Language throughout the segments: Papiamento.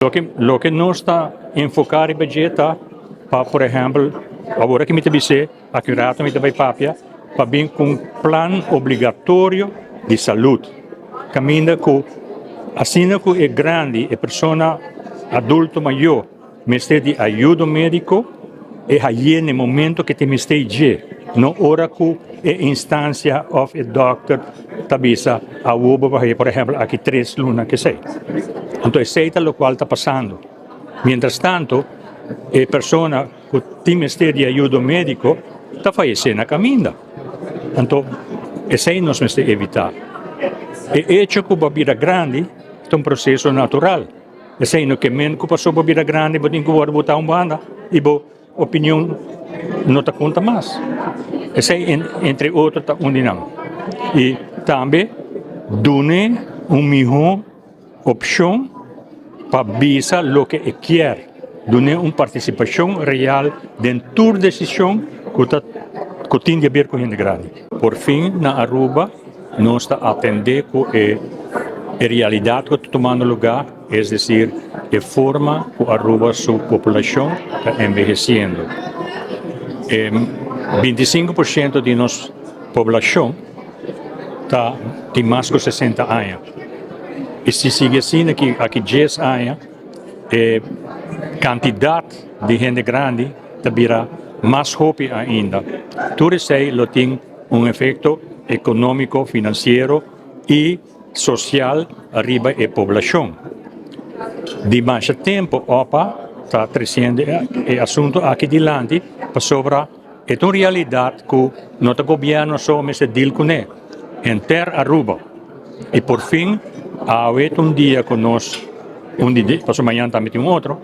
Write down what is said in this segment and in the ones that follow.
Loke nos ta enfoká riba dje ta pa, por ehèmpel, awor aki mi ta bis'é, aki un rato mi ta bai papia, pa bin ku un plan obligatorio di salud, kaminda ku asina ku e grandi, e persona adulto mayó mester di ayudo médiko, e haye na e momento ku e tin mester dje, no ora ku e instansia òf e dòkter ta bisa awor bo por haye, por ehèmpel, aki tres luna kesei. Anto esei ta lokual ta pasando. Mientras tanto e persona ku tin mester di ayudo médiko ta fayesé na kaminda. Anto esei nos mester evitá. E echo ku bo a bira grandi ta un proseso natural. Esei no ke men ku pasobra bo bira grandi bo tin ku wòrdu botá un banda i bo Opinion no ta konta mas. Esei entre otro ta un di nan. I tambe dun'e un mihó opshon pa bisa loke e kier. Dun'e un partisipashon real den tur desishon ku ta ku tin di aber ku hende grandi. Por fin na Aruba nos ta atendé ku e realidat ku ta tumando lugá. Es decir, e forma cu Aruba su populacion ta envejeciendo. E 25% di nos poblacion ta tin mas cu 60 aña. Y si sigui asina aki aki dies aña e cantidad di hende grandi ta bira mas hopi ainda. Tur esey lo tin un efecto economico, financiero y Sosial riba e poblashon. Di masha tempu opa ta tresiendo e asuntu aki dilanti pasobra e ta un realidat ku no ta gobièrnu so mester deal kuné, henter Aruba. I por fin awe ta un dia ku nos, un di pasobra mañana tambe tin un otro,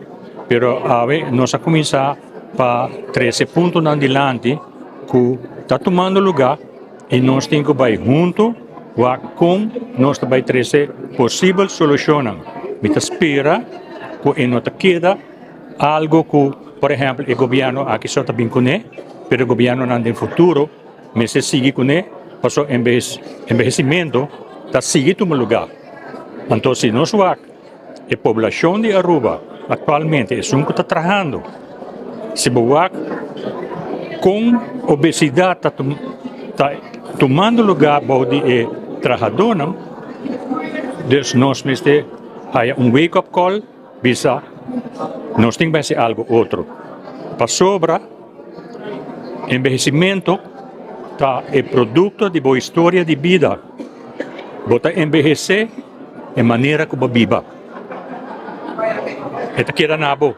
pero awe nos a kuminsá pa trese puntonan dilanti ku ta tumando lugá. I nos tin ku bai huntu wak kon nos ta bai trese posibel solushonnan. Mi ta spera ku e no ta keda algu ku, por ehèmpel, e gobièrnu aki so ta bin kuné, pero e gobièrnunan den futuro mester sigui kuné, pasobra enbehesimentu ta sigui tuma lugá. Anto si nos wak E poblacion di Aruba actualmente esun cu ta trahando. Si bo wak con obesidad ta ta tumando lugar bou di e trahadonan, dus nos mester haya un wake up call bisa nos tin bay haci algo otro. Pasobra enbehecimento ta e producto di bo historia di bida. Bo ta enbehece e manera ku bo biba. E ta keda na bo.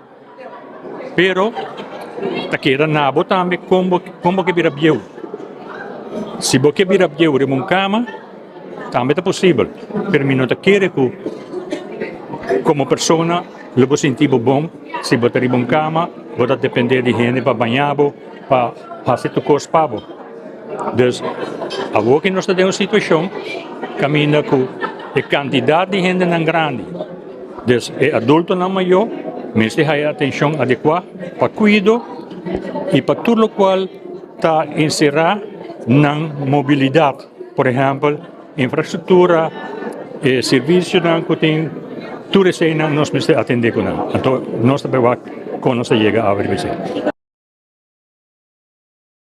Pero ta keda na bo tambe kon bo kon bo ke bira bieu. Si bo ke bira bieu riba un kama, tambe ta posibel. Pero mi no ta kere ku komo persona lo bo sinti bo bon si bo ta riba un kama, bo ta depende di hende pa baña bo, pa hasi tur kos pa bo. Dus awor ki nos ta den un situashon kaminda ku e kantidat di hendenan grandi, dus e adultonan mayó mester haya atenshon adekuá pa kuido i pa tur lokual ta enserá nan mobilidat. Por ehèmpel, infrastruktura, e servisionan ku tin, tur eseinan nos mester atendé ku nan. Anto nos ta bai wak kon nos ta yega awe riba esei.